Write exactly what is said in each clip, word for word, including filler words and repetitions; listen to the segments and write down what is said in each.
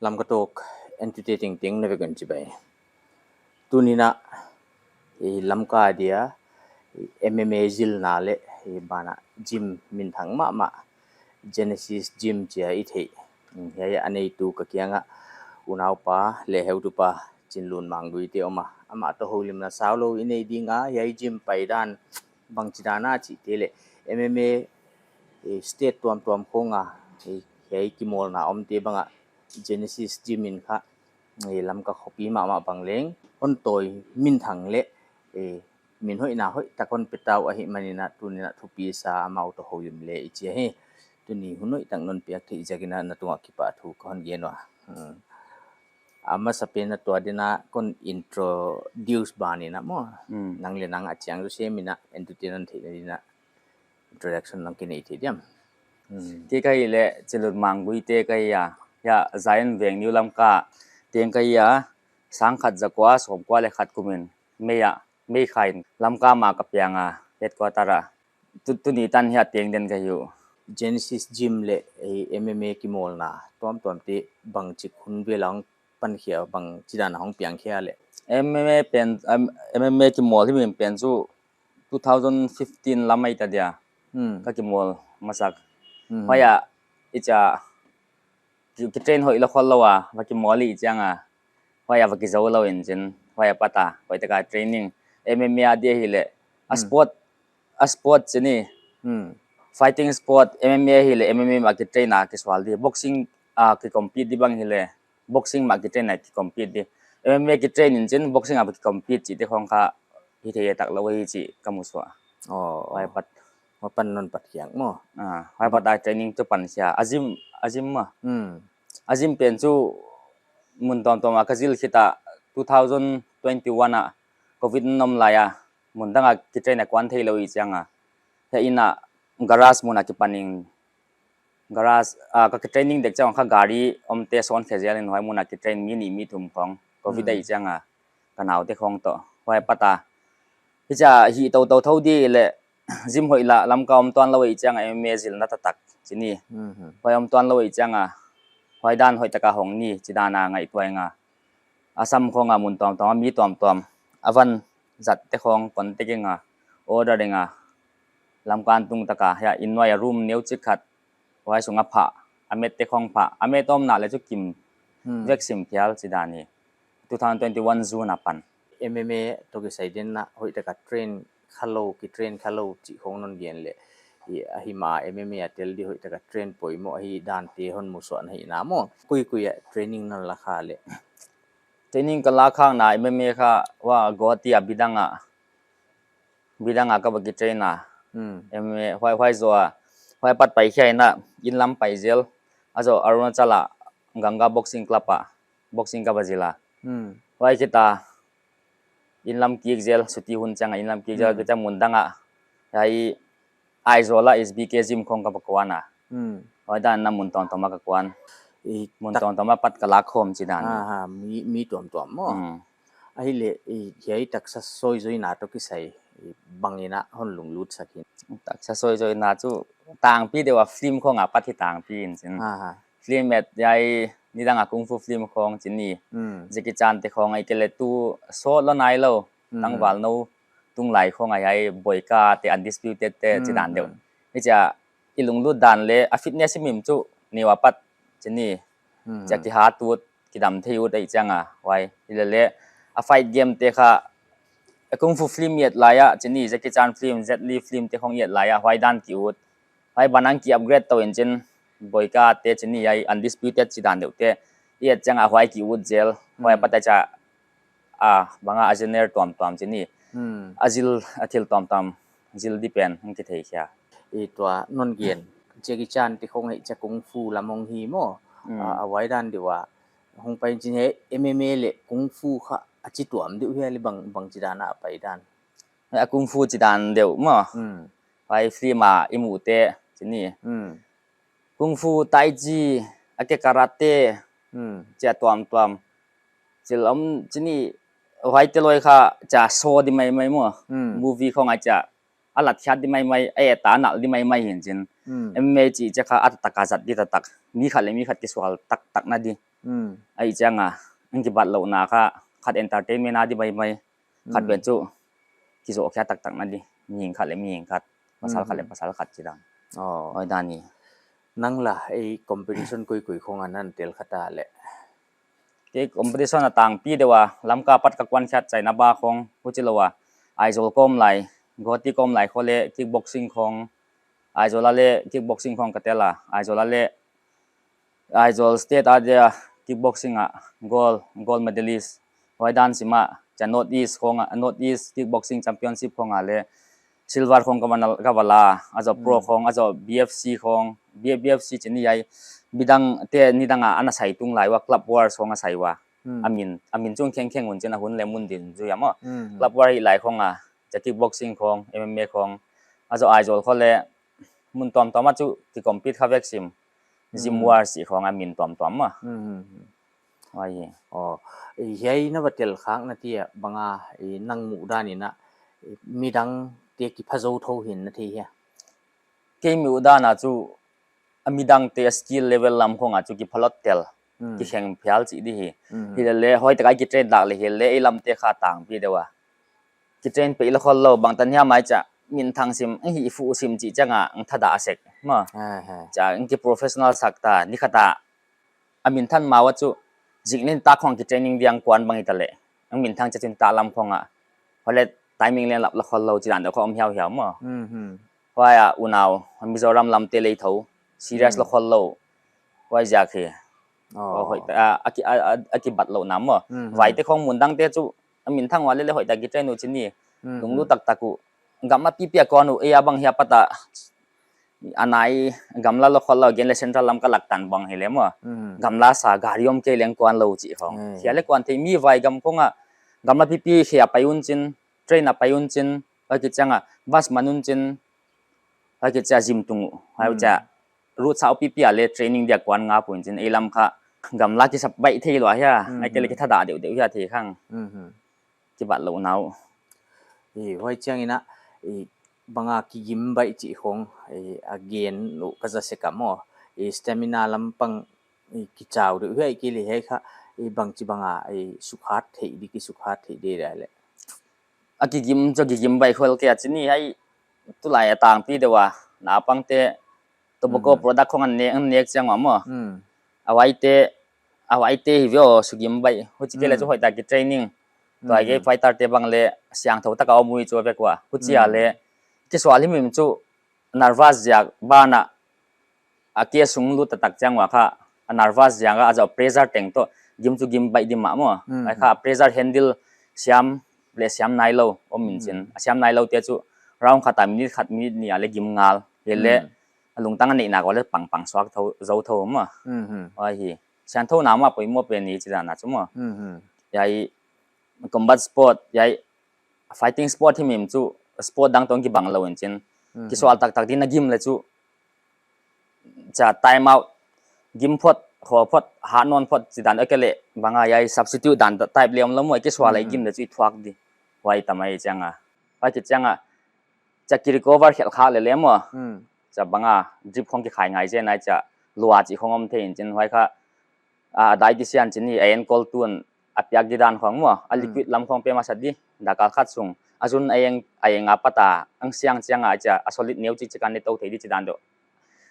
Lamka Talk entute tengteng na vek un chibai. Tuni'n a, eh, Lamka dia, eh, M M A zilna leh, eh, banah gym minthang mahmah, Genesis Gym chia i theih. Hmm, hiai a neitu ka kiangah unaupa leh heutupa Chinlun Manggui te om a, amah toh houlimna saulou i nei ding a, hiai gym paidan bangchidan a chihte leh M M A, eh, state tuamtuam khong a, eh, hiai kimawlna omte bang a Genesis Gym in kha, eh, Lamka khopi mahmah bang leng hon tawi minthang leh, eh, min hoihna hoihtak hon pe ta uh ahihmanin a, tuni'n a thupi sa amau toh houlim leh i chi ahi. Tuni hun hoihtak non piak theih ziakin a na tungah kipahthu ka hon gen ua. Hmm. A masapen a tua di'n a kon introduce ban in a maw. Hmm. Nang leh nang a chiang zaw semin a, entute non theihna di'n a introduction nang kinei thei diam. Hmm. Kei ka hih leh Chinlun Manggui te ka hi a, hiai Zion Veng New Lamka teng ka hi a, sangkhat zakua sawmkua leh khat kumin May a, May kha in Lamka mah ka piang a, headquarter a. Tu, tuni tan hiai teng den ka hi uh. Genesis Gym leh, eh, M M A kimawlna tuamtuamte bangchik hun vel a hong pankhia, bangchidan a hong piangkhia leh? M M A pen, um, M M A kimawl hi min pen chu two thousand fifteen lam ahi ta dia. Hmm. Ka kimawl masak. Hmm. Huai a, i chia, ki, ki train hoihlou khollou a, va kimawl i chiang a, huai a va kizoulou in chin, huai a pat a, huai taka training. M M A a dia hileh, a Hmm. sport, a sport chih ni. Hmm. Fighting sport, M M A hileh, M M A mah ki train a kisual di. Boxing a ki compete di bang hileh, boxing mah ki train a ki compete di. M M A ki train in chin, boxing a ki compete chihte khong kha hithei tak lou hi chih ka mu suah. Oh, Huai oh. pat. Huai pan non pat khiak maw. Ah, huai pat a training tu pan sia. A gym, a gym maw. Hmm. A gym pen chu mun tuamtuam a ka zil khit a two thousand twenty-one a Covid non om lai a mun dang a ki train a kuan theilou i chiang a. Hiai in a garage mun a kipan in garage, ah, ka, ka training dek chiang kha gari omte sawn khe zel in huai mun a ki train mi nih mi thum khong. Covid Hmm. ahi chiang a ka naute khong toh. Huai pat a. Hichia hi tou tou thou di leh gym hoih la Lamka om tuanlou i chiang a M M A zilna taktak chih ni. Mhm. Huai om tuanlou i chiang a. Huai dan hoih taka hong ni chih dan a ngaihtuah ing a. A sam khong a mun tuamtuam a mi tuamtuam. A van zatte khong contact ing a. Order ing a. Lamka tung taka hiai in nuai a room neuchik khat. Huai sung a pha, a mette khong pha, a met omna leh chu kim Hmm. vek sim phial chih dan hi. Two thousand twenty-one June a pan. M M A toh kisai den a hoih taka train khalou, ki train khalou chih khong non gen leh. I, ahi mah M M A a tel di hoih taka train poimoh ahi dante hon mu suah na hi na maw. Kui kui a training non la kha leh? Training ka la khak na M M A kha huai Guwahati a Bidang a. Bidang a ka va ki train a. Hmm. M M A, huai, huai zaw a. Huai pat pai khia in a, inn lam pai zel. A zaw Arunachal a, Ganga Boxing Club a, boxing ka va zil a. Hmm. Huai khit a, inn lam kik zel, suti hun chiang a inn lam kik zel, Hmm. khit a mun dang a. Hiai Aizawl a S B K gym khong ka va kuan a. Hmm. Huai dan a mun tuamtuam a ka kuan. I Mun tak- tuamtuam a pat ka la khawm chih dan. Ha, ha, mi, mi tuamtuam maw. Hmm. Ahihleh, i, hiai taksa soizoina toh kisai, i, bang in a hon lunglut sak in? Taksa soizoina chu tangpi deuh a film khong a pat hi tangpi in chin. Ha, ha. Film et hiai nidang a kung fu film khong chih ni. Hmm. Jackie Chan te khong ahihkeileh tu sawt lou nailou. Hmm. Tangval nou tung lai khong a hiai Boyka te Undisputed te Hmm, chih dan deuh. hmm. Hichia i lunglut dan leh a fitness i mim chu neu a pat chih ni. Hmm. Chia ki hat ut, ki dam thei ut ahi chiang a, huai. Hilele, a fight game te kha, a kung fu film i et lai a, chih ni, Jackie Chan film, Jet Li film te khong i et lai a, huai dan ki ut. Huai ban a ki upgrade tou in chin, Boyka te chih ni, hiai Undisputed chih dan deuh te. I et chiang a huai ki ut zel, huai Hmm. pat a chia, a, bang a, a genre tuamtuam chih ni. Hmm. A zil, a thil tuamtuam, zil di pen, hong ki thei khia. I tua, non gen, Jackie Chan te khong hichia kung fu lam hong hi maw. Hmm. A, a huai dan deuh a, hong pai in chin hiai M M A leh kung fu kha a chi tuam deuh hia leh bang, bangchi dan a pai dan? A kung fu chih dan deuh maw. Hmm. Huai film a i muh te, chih ni. Hmm. Kung fu, tai chi, a ke karate, Hmm. chia tuamtuam. Chih lam, chih ni, huai te loi kha, chia saw di maimai maw. Hmm. Movie khong a chia, a lat khiat di maimai, a et a nal di maimai hi in chin. Hmm. M M A chih chia kha a taktak a zat di taktak. Mi khat leh mi khat kisual taktak na di. Hmm. Ahih chiang a, ang kibatlouhna kha, khat entertainment a di maimai, khat pen chu kizoh khia taktak na di, mihing khat leh mihing khat, pasal khat leh pasal khat chi dan. Oh. Huai dan hi. Nang la, ei competition koikoi khong a na tel kha ta leh? Kei competition a tangpi deuh a, Lamka apat ka kuan khiat China ba khong, huchilou a, Aizawl kawm lai, Guwahati kawm lai khong leh kickboxing khong, Aizawl a leh kickboxing khong ka tel a, Aizawl a leh, Aizawl State a dia kickboxing a gold, gold medalist, huai dan sim a, chia North East khong a, North East Kickboxing Championship khong a leh silver khong ka va la, ka va la, a zoh pro khong, a zoh B F C khong, B-, B F C chi ni ai, midangte nidang a ana sai tung lai ua, Club Wars khong a sai ua. Hmm. A min, a min chung khengkheng un chin a hun leh mun din zui a maw. Hmm. Club War hi lai khong a, chia kickboxing khong, M M A khong, a zoh Aizawl khong leh mun tuamtuam a chu kicompete kha vek sim. Gym Wars chi khong a min tuamtuam maw. Hmm. Huai hi. Oh, eh, hiai na va tel khak na dia bang a, eh, nang muhdan in a, eh, midangte kipha zou thou hi'n na thei hia? Kei muhdan a chu, a midangte skill level lam khong a chu kiphalot tel, kikheng phial chi di hi. Hmm. Hilele, hoihtak a kitrain dak leh hilele, ei lamte kha tangpi deuh a. Kitrain peih lou khollou, bangtan hiam ai chia, minthang sim, eh, hih fuh sim chih chiang a, ang thadah sek maw. Aha. Chia, ang kiprofessional sak ta, ni khat a, a minthang ma ua chu, zingni tak khong kitraining dia kuan bang hita leh, ang minthang chia chun tak lam khong a, huai leh timing leh lap lou khollou chi dan deuh khong om hiauhiau maw. Hmm. Huai a, unau, Mizoram lamte lei thou, serious lou khollou, huai ziak hi. Oh. Oh, hoih, a, a ki, a, a, a kibatlouhna maw. Hmm. Vaite khong mundangte chu, a minthang ua lele hoihtak kitrain uh chi ni. Hmm. Lunglut taktak uh. Gamla pipi a kuan uh, ei a bang hia pata. A nai, gamla lou khollou, gen leh central lam ka lak tan bang hileh maw. Hmm. Gamla sa, gari om kei leng kuan lou chi khong. Hmm. Hiai leh kuan thei mi vai gam khong a, gamla pipi hia pai un chin, train a pai un chin, huai kichiang a, bus man un chin, huai kichiang a gym tung uh. Huai chia, route sau pipi a leh training dia kuan ngap un chin, ei lam kha, gamla kisa baih thei lou hia, ahihkeileh kithadah deuhdeuh hia thei khang. Hmm. Kibatlouhna uh. Eh, huai chiang in a, eh, bang a kigim baih chi khong, eh, a gen uh ka za sek a maw. Eh, stamina lam pang, eh, kichau deuh hia ahihkeileh hiai kha, eh, bangchi bang a, eh, sukhat thei di, kisukhat thei di lai leh. A kigim chu kigim baih khol kei a chi ni ai, tulai a tangpi deuh a, naupangte, tobacco product khong an nek, an nek chiang ua maw. Hmm. A huaite, a huaite hi ve aw, sugim baih. Huchi kei leh chu hoihtak kitraining. Tua kei fighter te bang leh siangthou tak a om uh chu vek ua. Huchi a leh, kisual himhim chu nervous ziak ban a, a ke sung lut taktak chiang ua kha, a nervous ziak a, a zoh pressure teng toh, gim chu gim baih di mah maw. Hmm. Ai kha pressure handle siam leh siam nailou, om in chin. A siam nailoute chu, round khat a minute khat minute nih a leh gim ngal. Hilele, a lungtang a neihna khong leh pangpang suak thou, zou thou maw. Hmm. Huai hi. Siangthouna mah poimoh pen hi chi dan a chu maw. Hmm. Hiai combat sport, hiai fighting sport himhim chu sport dang tawh kibang lou in chin. Hmm. Kisual taktak di na gim leh chu. Chia time out, gim phot, kho phot, hat nawn phot, chi dan ahihkeileh, bang a hiai substitute dan type leh omlou maw, kisual a i gim leh chu i thuak di. Huai tam ai chiang a. Huai kichiang a, chia kirecover khelh khak lele maw. Hmm. Chia bang a, drip khong kikhai ngai zen ai chia, lua chi khong om thei in chin huai kha, a, dietitian chi ni, a enkol tun, a piak di dan khong maw, a liquid lam khong pe masa di, dakkal khat sung, a zun a eng, a eng a pat a, ang siang chiang a chia, a solid neu chik chik a ne tou thei di chi dan deuh.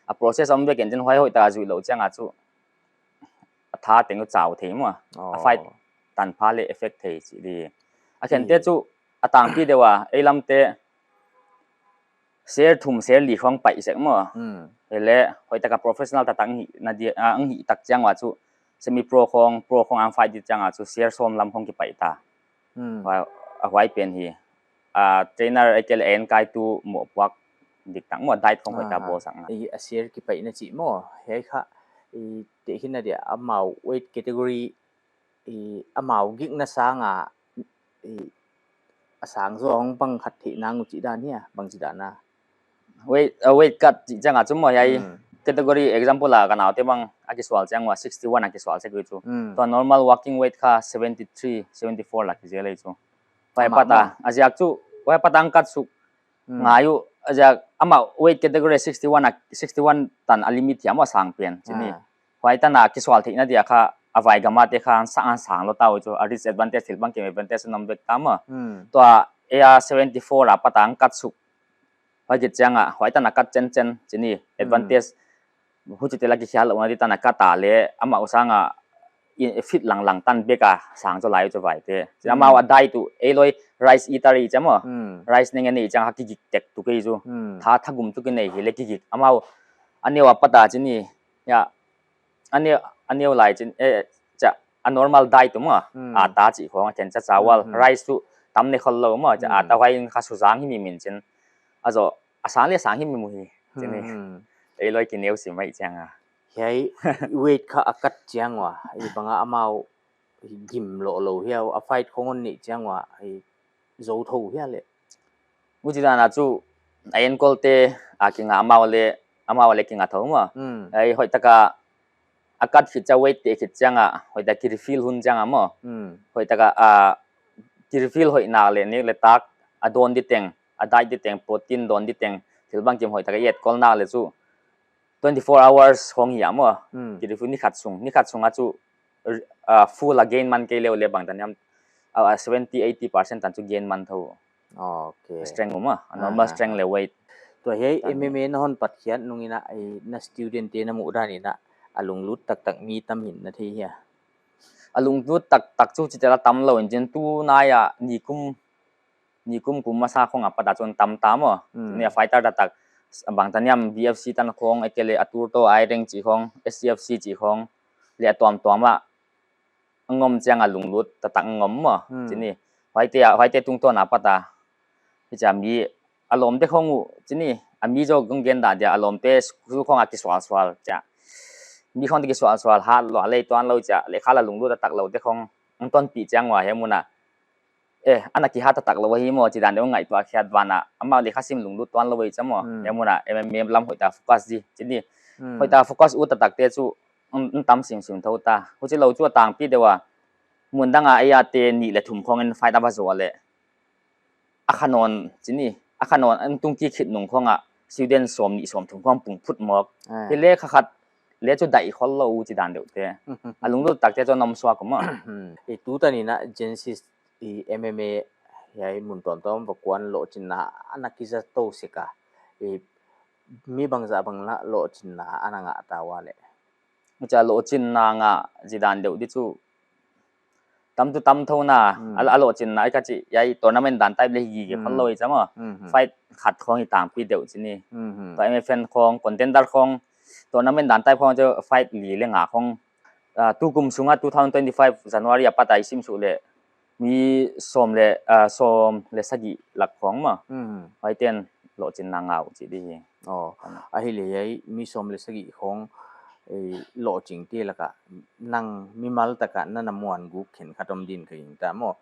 A process om vek in chin huai hoihtak a zuih lou chiang a chu, a tha teng uh chau thei maw. Oh. A fight tanpha leh effect thei chi di. A khente chu, a tangpi deuh a, ei lamte, ser thum ser li khong paih sek maw. Hmm. Hilele, hoihtak a professional taktak hihna dia, ah, hih tak chiang ua chu, semi pro khong, pro khong ang fight di chiang a chu, ser sawm lam khong kipaih ta. Hmm. Huai, a huai pen hi. A trainer ahihkeileh enkaitu mohpuak dik tak maw, diet khong hoihtak a bawl sak na. I a ser kipaihna chi maw, hiai kha, i tehkhinna dia, amau weight category, i amau gikna sang a, i a sang zaw hong pang khat theih nang uh chi dan hia, bangchi dan a. Weight, uh, weight cut chi chiang a chu maw hiai. Hmm. Category example a ka naute bang a kisual chiang ua sixty one a kisual sek uh chu. Hmm. Tua normal working weight kha seventy three, seventy four la kizel ei chu. Huai pat a, a ziak chu, huai pat a ang cut suk. Hmm. Ngai uh, a ziak amah weight category sixty one a, sixty one tan a limit hiam a sang pen, chi ni. Ah. Huai tan a kisual theihna dia kha, a vai gam a te kha sang, sang lou ta uh chu, a risk advantage thil bangkim advantage a om vek ta maw. Hmm. Tua A R seventy four a pat a cut suk. Huai khit chiang a, huai tan a cut chen chen, chih ni, hmm, advantage. Huchi te la kikhel lou na di tan a cut a leh, amau sang a, i, fit lang lang tan bek a sang zaw lai chu vai te. Chih, hmm, amau a diet uh, ei loi rice eater i chi maw. Hmm. Rice neng nei chiang a kigik tek tuk ei chu. Hmm. Tha, tha gum tuk i nei hi leh kigik. Amau, a neu a pat a chih ni, ya, a neu, a neu lai chih, eh, chih, a normal diet uh maw, hmm, atta chih khong, a khencha chawal, hmm, hmm, rice uh tam ne khol lou maw, chih, hmm, atta huai in kha suzang himhim in chih. A zaw, a sang leh sang himhim uh hi, chih ni. Hmm, hmm. Ei loi kineu sim mai chiang a. Hiai weight kha a cut chiang ua, i bang a amau gim lou lou hiau, a fight khong hon neih chiang ua, i zou thou hia leh. Huchi dan a chu, a enkawl te, a kinga amau leh, amau leh kinga thou maw. Hmm. Ei hoihtak a, a cut khit chiang weight te khit chiang a, hoihtak a ki refill hun chiang a maw. Hmm. Hoihtak a, a, ki refill hoih nak leh, nek leh tak, a dawn di teng, a diet di teng, protein dawn di teng, thil bangkim hoihtak a i enkawl nak leh chu, twenty four hours khong hi a maw. Hmm. Ki refill ni khat sung, ni khat sung a chu, uh, full a gain man kei leh leh bangtan hiam, uh, seventy, eighty percent tan chu gain man thou. Okay. Strength uh maw, a normal, ah, strength leh weight. Tua hiai tan M M A na hon pat khiat nung in a, i na student te na muh dan in a, a lunglut taktak mi tam hi'n na thei hia? A lunglut taktak chu chih te la tam lou in chih, tunai a nikum, nikum kum masa khong a pat a chun tam ta maw. Hmm. Ni a fighter taktak, bangtan hiam B F C tan khong, ahihkeileh a tur toh I rank chih khong, S C F C chih khong, leh a tuamtuam a ngom chiang a lunglut taktak ngom maw. Hmm. Chih ni, huaite a, huaite tungtawn a pat a, hichia mi a lawmte khong uh, chih ni, a mi zaw kong gen dan dia, a lawmte school khong a kisualsual chia. Mi khong te kisualsual hat lou a lei tuan lou chia, leh kha la lunglut taktak lou te khong, ang tonpih chiang ua hiai mun a. Eh, ana kihat taktak lou hi maw, chih dan deuh ngaihtuah khiat ban a, amau leh kha sim lunglut tuan lou hi chia maw. Hmm. Hiai mun a, M M A lam hoihtak focus di, chih ni. Hmm. Hoihtak focus ut taktak te chu, um, um, tam simsim thou ta. Huchi lou chu a tangpi deuh a, mun dang a ei a te nih leh thum khong in fight a va zaw leh. A kha nawn, chih ni, a kha nawn, an tung kik khit nung khong a, student sawmnih sawmthum khong pung phut mawk. Ah. Hi leh kha khat leh chu dai khol lou chih dan deuh te. A lunglut taktak te chu a om suak uh maw. Hmm. I tutan in a Genesis i M M A hiai mun tuamtuam va kuan lohchinna ana kiza tou sek a. I mi bangzah bang la lohchinna ana ngah ta ua leh. Huchia lohchinna ngah chih dan deuh di chu tam tu tam thou na, hmm, a, a lohchinna, i ka chih, hiai tournament dan type leh hi gige, hmm, khol lou hi chia maw. Hmm, hmm. Fight khat khong hi tangpi deuh chih ni. Hmm, hmm. Tua M F N khong, contender khong, tournament dan type khong chu fight li leh nga khong. Ah, tukum sung a two thousand twenty-five January a pat a i sim suk leh, mi sawm leh, ah, sawm leh sagih lak khong maw. Hmm. Huaite'n lohchinna ngah uh chih di hi. Oh, ana. Ahihleh hiai mi sawm leh sagih khong, eh, lohching te lak a, nang mimal tak a na na muan guk khenkhat om din ka gingta maw.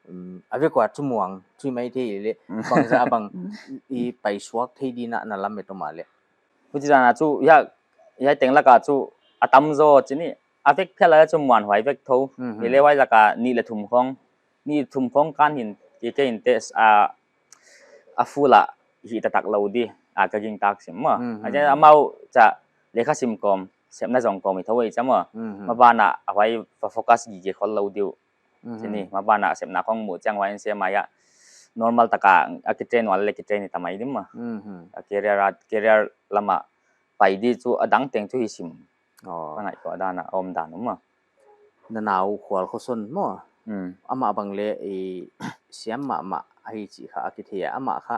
Um, a vek ua chu muang, chu mai thei leh, bangzah bang i paisuak thei din a na lamet om a leh. Huchi dan a chu, hiai, hiai teng lak a chu, a tam zaw chih ni, a vek phial a chu muanhuai vek thou. Mhm. Hi leh huai lak a nih leh thum khong, nih thum khong kan hin, kei kei in te, a, a full a hih taktak lou di, a ka gingta sim maw. Mhm. A chia amau chia lekha sim kawm, sepna zong kawm hi thou ei chia maw. Mhm. Maban a, a huai va focus gige khol lou di uh. Mhm. Chih ni, maban a sepna khong muh chiang huai in se mai a. Normal tak a, a kitrain ua leh kitrain hi ta mai di maw. Mhm. A career a, career lam a pai di chu a dang teng chu hi sim. Oh. Ka ngaihtuah dan a, a om dan uh maw. Na nau Khualkhoson maw. Mm. Amah bang leh, i, siam mahmah ahi chih kha a kithei a. Amah kha,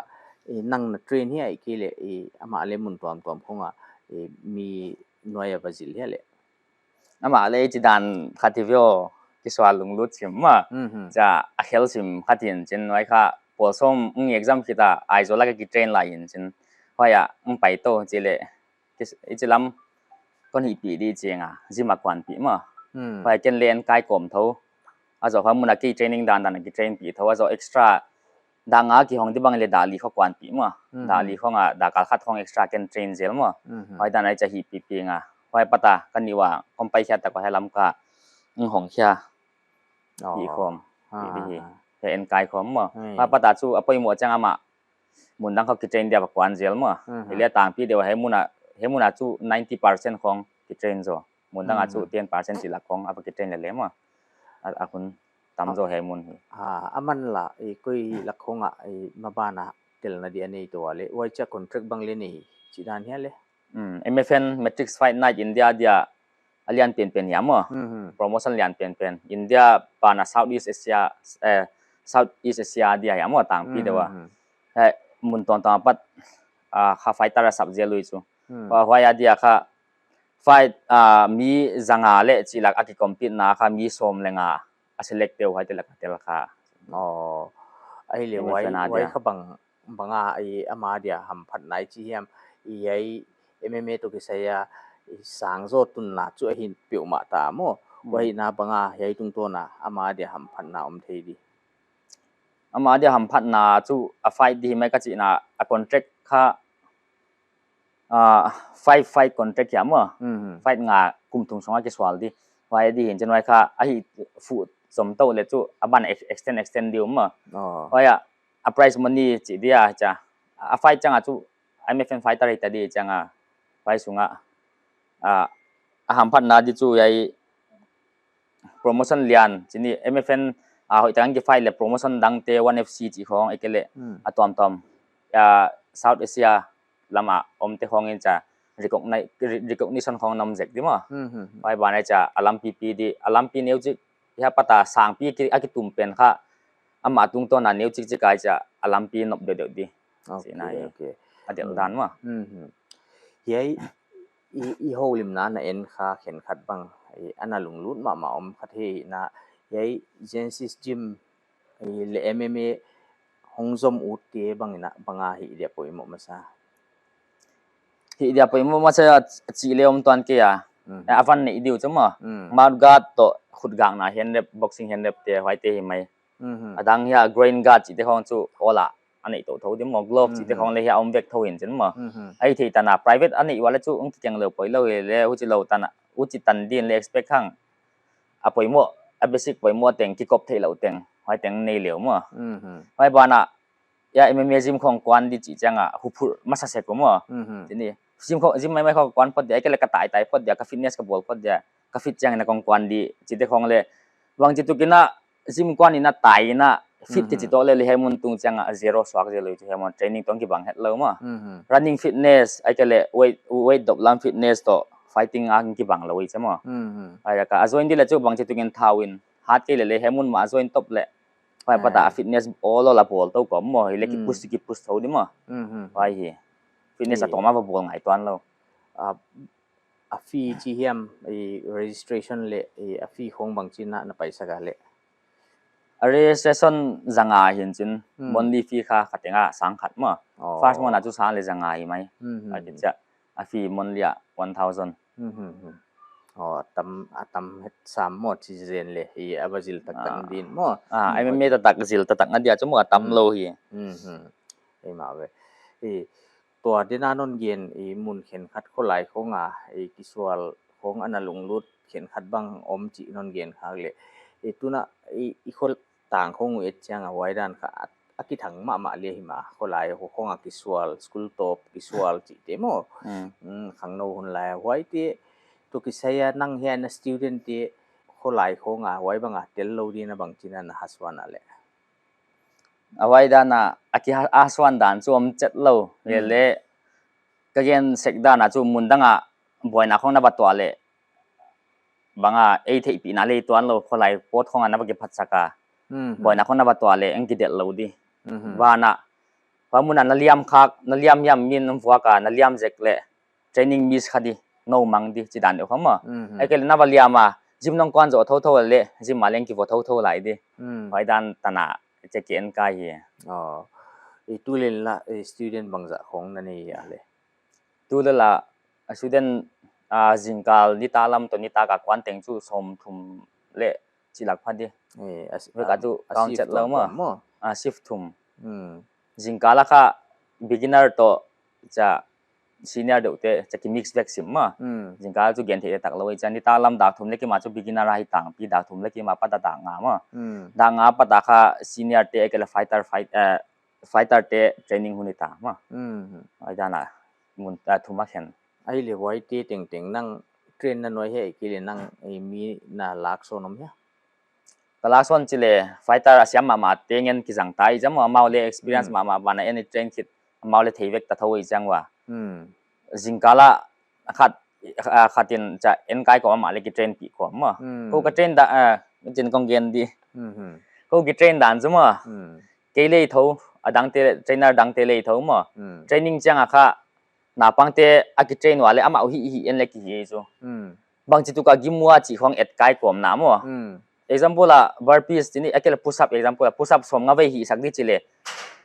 i, nang na train hia ahihkeileh, i, amah leh mun tuamtuam khong a, i, mi nuai a va zil hia leh. Amah leh chih dan khat hi ve aw, kisual lunglut sim maw. Mhm. Chia a khel sim khat hi'n chin nuai kha pawl sawm, mm, exam khit a Aizawl a ka kitrain lai hi'n chin. Huai a, mm, pai tou chih leh. Kis-, i chih lam kon hihpih di chih nga, gym a kuanpih maw. Hmm. Huai ken leh en kai kawm thou. A zaw huai mun a kei training dandan a kitrainpih thou. A zaw extra dak nga kihong di bang leh dak li khong kuanpih maw. Hmm. Dak li khong a, dak kal khat khong extra ken train zel maw. Hmm. Huai dan a i chia hihpihpih nga. Huai pat a, ka nih ua, kon pai khia tak ua hiai lam ka, mm, hong khia. Oh. Pi khawm. Ha, pi di ha, hi. Ha. Hiai en kai khawm maw. Hmm. Huai pat a chu a poimoh chiang amah mun dang khong kitrain dia va kuan zel maw. Hmm. Hi leh a tangpi deuh hiai mun a, hiai mun a chu ninety percent khong kitrain zaw. Mun dang a chu ten percent chih lak khong a va kitrain lele maw. A, a hun tam zaw hi mun hi. Ah, aman la, i koi lak khong a, i maban a telna di a nei tou a le, huai chia contract bang le nei, chih dan hia le. Mm, M F N Matrix Fight Night India dia a lian penpen hia maw. Mhm. Promotion lian penpen. India pan a Southeast Asia, eh, Southeast Asia dia hia maw tangpi deuh a. Mhm. Hei, mun tuamtuam apat, ah, kha fighter a sap zel uh chu. Hmm. Huai, huai a dia kha fight, ah, mi zanga le chih lak a kicompete na kha mi sawm le nga a select te uh huaite lak a tel kha. Oh, ahi le, M F N huai, a huai dia kha bang, bang a, i, ama dia hamphatna i chi hiam, i, hiai M M A toh kisai a, i, sang zaw tunna chu ahi peuhmah ta maw. Hmm. Huai na bang a, hiai tungtawn a ama dia hamphatna om thei di. Ama dia hamphatna chu a fight di mai ka chihna a contract kha, ah, five fight contract hia maw. Mhm. Fight nga kum thum sung a kisual di. Huai di hin chin huai kha a hi fu zom tou le chu a ban ex-, extend, extend di uh maw. Oh. Huai a, a prize money chih dia cha. A fight chang a chu M F N fighter hita di chang a. Huai sung a, ah, a hamphatna di chu hiai promotion lian, chih ni M F N, ah, hoih takin ki fight le promotion dang te, One F C chih khong, ahihkeileh, hmm, a tuamtuam, ah, South Asia lam a om te khong in cha recogni-, re-, recognition khong na om zek di maw. Hmm, hmm, hmm. Huai ban a cha a lampi pi di, a lampi neu chik, hiai apat a sangpi ki, a kitum pen kha, ama tungtawn a neu chik chik a cha a lampi nop deuhdeuh di. Ok, chihna hi. Ok. A delh dan maw. Mhm. Hiai i, i houlimna na en kha khenkhat bang, i, ana lunglut mahmah om khat hi na, hiai Genesis Gym, i, le M M A hong zom ut te bang in a, bang a hih dia poimoh masa. Hih dia poimoh masa a chih le om tuan kei a. Mhm. A van neih di uh chu maw. Mm. Mouth guard toh khut gakna hand wrap, boxing hand wrap te, huaite hi mai. Mhm. A dang hiai groin guard chih te khong chu awl a a neih tou thou di maw, glove chih te khong le hiai a om vek thou in chin maw. Mhm. Ahih theih tan a private a neih ua le chu hong kikeng lou poi lou hi le, huchi lou tan a, huchi tan din le expect khang. A poimoh, a basic poimoh teng, kikop theih lou teng, huai teng nei leu maw. Mhm. Huai ban a, hiai M M A gym khong kuan di chih chiang a, huphurh masa sek uh maw. Mhm. Chih ni, gym khong, gym maimai khong kuan phot dia, ahihkeileh ka taitai phot dia, ka fitness ka bawl phot dia, ka fit chiang in a kong kuan di, chih te khong le, bangchituk in a, gym kuan in a tai in a, fit te chih toh le le hiai mun tung chiang a zero suak zel uh chu hiai mun training toh kibang het lou maw. Mhm. Running fitness, ahihkeileh weight, weight dop lam fitness toh fighting a kibang lou uh chu maw. Mhm. Huai ka a join di le chu bangchituk in thau in, hat kei le le hiai mun mah a join top le. Huai apat a fitness awl awl a bawl tou kawm maw, hi le ki push, ki push thou di maw. Mhm. Huai hi. Fitness a tawm a va bawl ngai tuan lou. A, a fee chi hiam, i registration le, i a fee khong bangchi na, na paisak a le. A registration zanga hin chin, hmm, monthly fee kha kha teng a sang khat maw. Oh. First month a chu sang le zanga hi mai. Hmm, hmm, a hmm. Kicha, a fee monthly a one thousand. Hmm, hmm, hmm. Oh, a tam, a tam het sam maw chi zen le, i a va zil taktak, ah, din maw. Ah, hmm, M M A taktak zil taktak na dia chu maw a tam lou hi. Hmm, hmm. Ei ma ve. I, tua dena non gen i mun khenkhat kholai khong a, i kisual khong ana lunglut khenkhat bang om chih non gen khak le. I tuna i, i khol tang khong uh et chiang a huai dan kha a, a kithang mahmah le hi ma. Kholai khong a kisual, school top kisual chih te maw. Mm. Mm, khangnou hun lai huaite toh kisai a nang hiai na student te kholai khong a huai bang a tel lou di na bangchi na na hasuan a le. A huai dan a, a ki ha-, a suan dan chu om chet lou. Hmm. Lele, ka gen sek dan a chu mun dang a buaina khong na va tuah le. Bang a, ei theihpihna le tuan lou, kholai pawt khong a na va kiphatsak a. Hmm, hmm. Buaina khong na va tuah le, eng kidelh lou di. Hmm, hmm. Van a, huai mun a na liam khak, na liam hiam min vuak a, na liam zek le. Training miss kha di, nou mang di, chih dan deuh khong maw. Mhm. Ahihkeileh na va liam a, gym nong kuan zoh thouthou le, gym a leng kivo thouthou lai di. Mm. Huai dan tan a, chih ki en kai hi. Oh. I tu le la, i student bangzah khong na nei a le. Tu le la, a student, ah, zingkal nitak lam toh nitak a kuan teng chu sawmthum le chih lak pha di. Eh, a si-, huai ka a, tu a count shift chet lou tuam maw. Tuam maw. Ah, shift thum. Mm. Zingkal a kha beginner toh cha senior deuh te, cha ki mix vek sim maw. Hmm. Zingkal chu gen theih tak lou, cha nitak lam dak thum le kim a chu beginner a hi tangpi, dak thum le kim a pat a dak nga maw. Hmm. Dak nga pat a kha senior te, ahihkeileh fighter, fight, eh, fighter te training hun hi ta maw. Hmm. Huai dan a, mun, ah, thum a khen. Ahih le huaite tengteng nang train na nuai hi ahihkeileh nang, eh, mi na lak sawn om hia? Ka lak sawn chih leh fighter a siam mahmah te ngen kizang ta i chi maw, amau leh experience Hmm. mahmah banah en i train khit amau leh thei vek ta thou i chi ua. Hmm. Zingkal a khat, ah, khat in cha en kai kawm amah leh kitrain pih kawm maw. Hmm. Kou ka train dan, ah, chin kong gen di. Hmm, hmm. Kou kitrain dan chu maw. Hmm. Kei leh thou, a dangte, trainer dangte leh thou maw. Hmm. Training chiang a kha, naupangte a kitrain ua leh amau hih hih en leh kihih chu. Hmm. Bangchituk a gim ua chih khong et kai kawm na maw. Hmm. Example a burpees chih ni, ahihkeileh push up example a push up sawmnga vei hihsak di chih leh.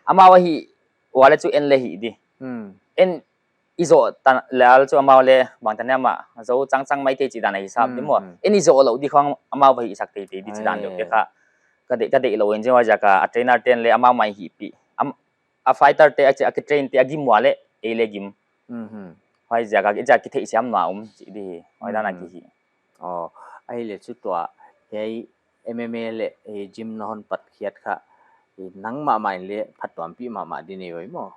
Amau a hih ua leh chu en leh hih di. Hmm. En i zoh ta leh chu amau leh bangtan hiam a zoh changchang mai thei chih dan a hisap di maw. Hmm, hmm. En i zoh lou di khong amau va hihsak teitei di chih dan deuh Ai. Te kha. Ka deih, ka deih lou in chi huaiziak a trainer ten leh amau mai hihpih. Am, a fighter te, a chi, a kitrain te, a gim ua leh, ei leh gim. Mhm. Huaiziak a, i chi a kitheisiam na om, chih di, huai dan a Hmm. kihi. Oh, ahihleh chu tua, hiai M M A leh, eh, gym na hon pat khiat kha, eh, nang mahmah in leh phattuampih mahmah di nei ua maw.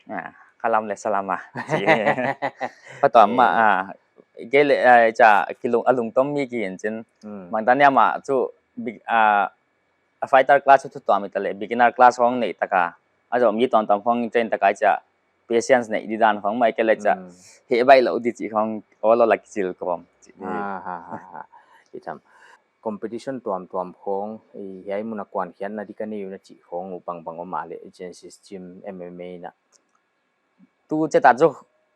Ah, ka lam leh salam a. Chi. Phattuam mah, Eh. ah, kei leh, ah, cha, kilung, a lungtom mi kihi in chin. Hmm. Bangtan hiam a chu, big, ah, a fighter class chu tuam i ta leh, beginner class khong nei tak a. A zoh mi tuamtuam khong train tak a i chi a patience nei di dan khong mai kei leh cha. Hmm. Heh baih lou di chih khong olo la kichil kawm. Chih di. Ha, ha, ha, ha. I tham. Competition tuamtuam khong, i hiai mun a kuan khiatna di ka nei uh na chih khong uh bangbang om a leh, Genesis Gym M M A na. Tu chet a chu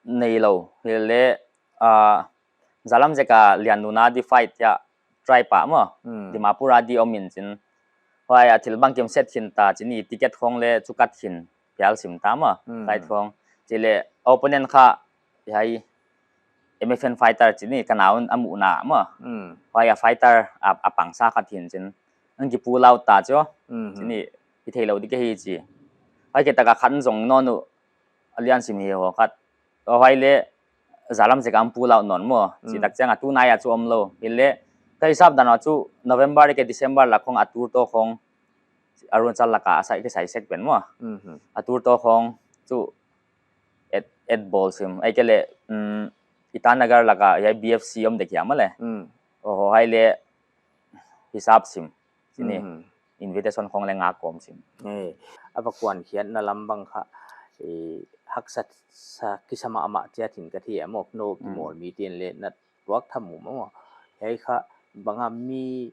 nei lou, hileh, ah, Zalam Zek a Lian Nuna di fight a try pah maw. Hmm. Dimapur a di om in chin. Huai a thil bangkim set khin ta chih ni ticket khong leh chu kat khin phial sim ta maw. Hmm. Fight khong. Chih leh opponent kha hiai M F N fighter chih ni ka na un a muhna maw. Hmm. Huai a fighter a, a pangsa khat hin chin. An ki pull out ta chu. Hmm. Chih ni i theilou di ka hi chi. Huai khit tak a khat zong nawn uh a lian sim hi ho khat. Huai leh Zalam Zek a pull out nawn maw. Chih Hmm. tak chiang a tunai a chu om lou. Hileh ka hisap dan a chu November ke December lak khong a tour toh khong Arunachal lak a sai ke sai sek pen maw. Mhm. A tour toh khong chu et, et bawl sim. Ahihkeileh, um, Itanagar lak a hiai B F C om dek hiam a leh. Hmm. Oh, huai leh hisap sim. Chih ni. Mhm. Invitation khong leh ngak kawm sim. Eh, a va kuan khiatna lam bang kha, eh, haksa sa kisa mahmah chiat in ka thei a maw, no Hmm. kimawl mi ten leh na tuak tham uh maw. Hiai kha bang a mi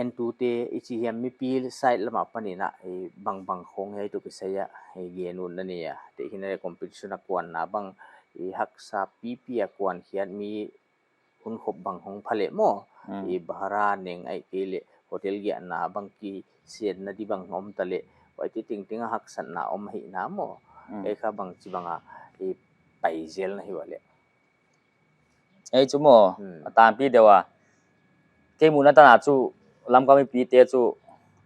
entute i chi hiam mipi side lam apan in a, eh, bangbang khong hiai toh kisai a, eh, gen ut na nei a. Te hi na competition a kuanna bang, eh, haksa pipi a kuan khiat mi hun khop bang hong pha leh maw. Hmm. I bhara neng ahihkeileh hotel giahna bang kisiatna di bang om ta leh. Huaite tengteng a haksatna om hi na maw. Hmm. Ei kha bangchibang a i pai zel na hi ua leh. Ei chu maw, Hmm. a tampi deuh a. Kei muhna tan a chu Lamka mipite chu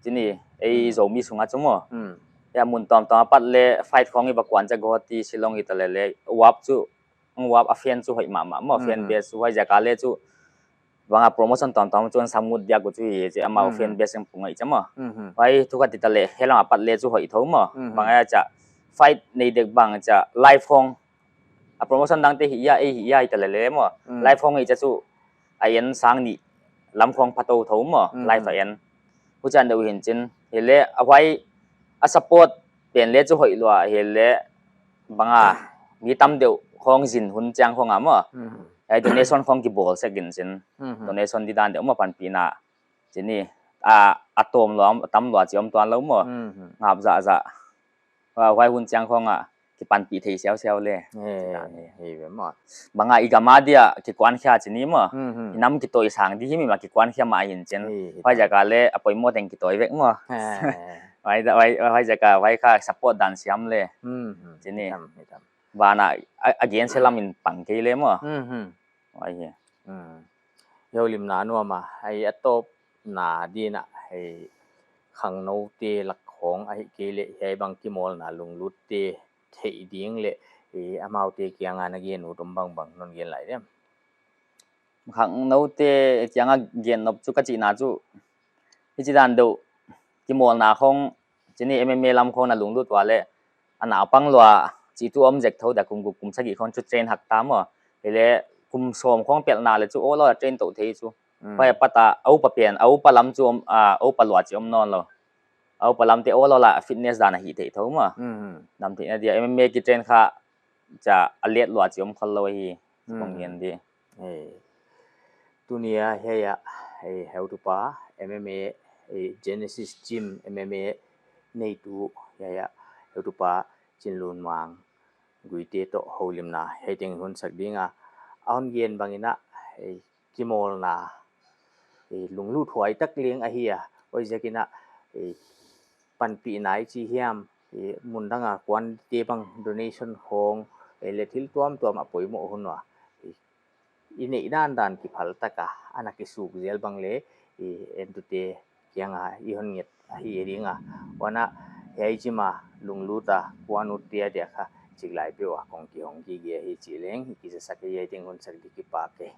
chih ni ei Hmm. Zomi sung a chu maw. Hmm. Hiai mun tuamtuam a pat leh fight khong i va kuan chiang Guwahati, Shillong i ta leh leh. Wap chu, Wap a fan chu hoih mahmah maw, fan Hmm. base chu huaiziak a leh chu. Bang a promotion tuamtuam chu an sam ngut diak uh chu hi, chih amau Hmm. fan base ang pung ai chi maw. Hmm. Huai thu khat i ta leh, hiai lam a pat leh chu hoih thou maw. Hmm. Bang a cha, fight nei dek bang cha, live khong. A promotion dangte hi ia, ei hi ia i ta leh leh maw. Hmm. Live khong hi cha chu, a en sang nih, lam khong pha tou thou maw, Hmm. live a en. Huchian deuh hin chin, hileh, a huai, a support pen leh chu hoih lua, hileh, bang a, mi tam deuh khong zin hun chiang khong a maw. Hmm. Hiai donation khong kibawl sek in chin. Hmm. Donation di dan deuh maw panpihna. Chih ni, a, a tawm lua, a tam lua chih om tuan lou maw. Hmm. Ngap zahzah. Huai, huai hun chiang khong a kipanpih thei siausiau leh. Eh, Chih dan hi. Hi ve maw. Bang a i gam a dia kikuan khia chih ni maw. Hmm, hmm. I nam kitawi sang di hi mi mah kikuan khia mah hin chin. Hi, hi Huaiziak a leh a poimoh teng kitawi vek maw. Eh. Huai da, huai, huaiziak a, huai kha support dan siam leh. Hmm, hmm. Chih ni. Hi tam, hi tam. Banah, a, against lam in pang kei leh maw. Hmm, hmm. Huai hi. Hmm. Heulimna nuam a, ei a tawpna ding in a, ei khangnoute lak khong ahihkeileh hiai bang kimawlna lunglutte theih ding leh, ei amaute kiang a na gen ut om bangbang non gen lai diam. Khangnoute kiang a gen nop chu ka chihna chu, hichi dan deuh, kimawlna khong, chih ni M M A lam khong na lunglut ua leh, a naupang lua, chih thu om zek thou da kum guk kum sagih khong chu train hak ta maw. Hileh, kum sawm khong pelh na leh chu awlaw a train tou thei chu. Huai a pat a a upa pen, a upa lam chu om, a, a upa lua chih om nawnlou. A upa lamte awlaw a fitness dan a hih theih thou maw. Nam theihna dia M M A kitrain kha cha a let lua chih om khollou hi. Kong gen di. Tuni a hiai a, eh, heutupa M M A, eh, Genesis Gym M M A neitu hiai a, heutupa Chinlunmang Guite toh houlimna hiai teng hun sak ding a, a hon gen bangin a, eh, kimawlna, eh, lunglut huai tak leng ahi a, huaiziakin a, eh, panpihna i chi hiam, eh, mundang a kuante bang donation khong, eh, leh thil tuamtuam a poimoh hun ua, eh, i neih dandan kiphal tak a ana kisuk zel bang leh, eh, entute kiang a i hon nget ahi ding a, huan a hiai gym a lunglut a kuan utte adia kha chiklai peuh a kong kihong gige hi chih leng i kizasak hi. Hiai teng hun sak di kipak e.